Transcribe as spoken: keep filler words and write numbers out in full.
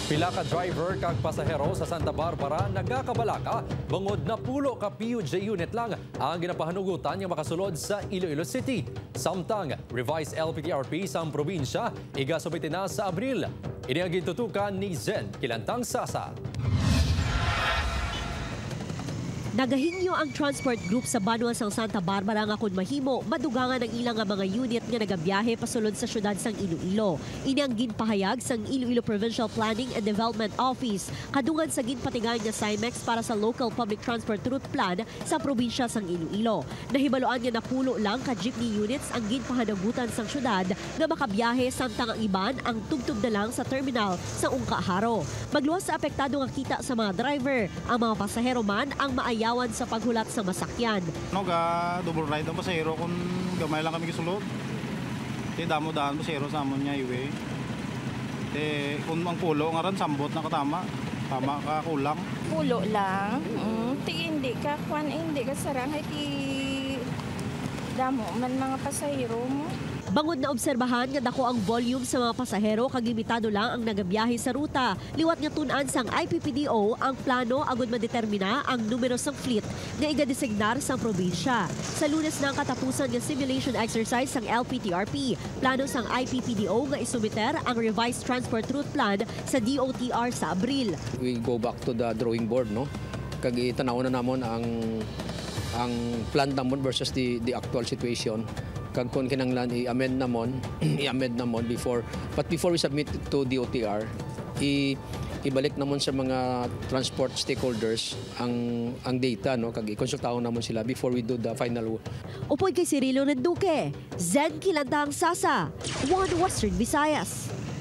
Pila ka driver kag pasahero sa Santa Barbara nagakabalaka bangod napulo ka P U J unit lang ang ginapahanugutan nga makasulod sa Iloilo City. Samtang revised L P T R P sang probinsya igasubmit na sa Abril. Ini ang gintutukan ni Zen Kilantang Sasa. Nagahingyo ang transport group sa banwa sang Santa Barbara nga kon mahimo, madugangan ang ila nga mga unit nga nagabiyahe pasulod sa siyudad sang Iloilo. Ini ang ginpahayag sang Iloilo Provincial Planning and Development Office kadungan sa ginpatigayon nga SIMEX para sa Local Public Transport Route Plan sa probinsya sang Iloilo. Nahibaluan nga napulo lang ka jeepney units ang ginpahanagutan sang siyudad nga makabiyahe, samtang ang iban ang tubtob na lang sa terminal sa Ungkaharo. Magluwas sa apektado nga kita sa mga driver, ang mga pasahero man ang maayawan sa paghulat sa masakyan. No, ga double ride ang pasahero kung gamay lang kami gisulod. Ti damo daan pasahero sa amon nga highway. Ti kung ang pulo nga ran, sambot na katama. Tama ka kulang. Pulo lang. Mm, ti hindi ka kwan, eh, hindi ka sarang. Ay, ti damo man mga pasahero mo. Bangod naobserbahan nga dako ang volume sa mga pasahero kag limitado lang ang nagabiyahe sa ruta, liwat nga tun-an sang I P P D O ang plano agud madetermina ang numero sang fleet nga igadesignar sang probinsya. Sa Lunes na ang katapusan nga simulation exercise sang L P T R P. Plano sang I P P D O nga isumiter ang revised transport route plan sa D O T R sa Abril. We go back to the drawing board, no? Kag itanaw na namon ang, ang plan namon versus the, the actual situation. Kag kung kinahanglan, i-amend namon, i-amend namon before. But before we submit to D O T R, i-, ibalik namon sa mga transport stakeholders ang, ang data, no? Kag ikonsultahon namon sila before we do the final. Upod kay Cirilo Renduque, Zen Kilantang Sasa, One Western Visayas.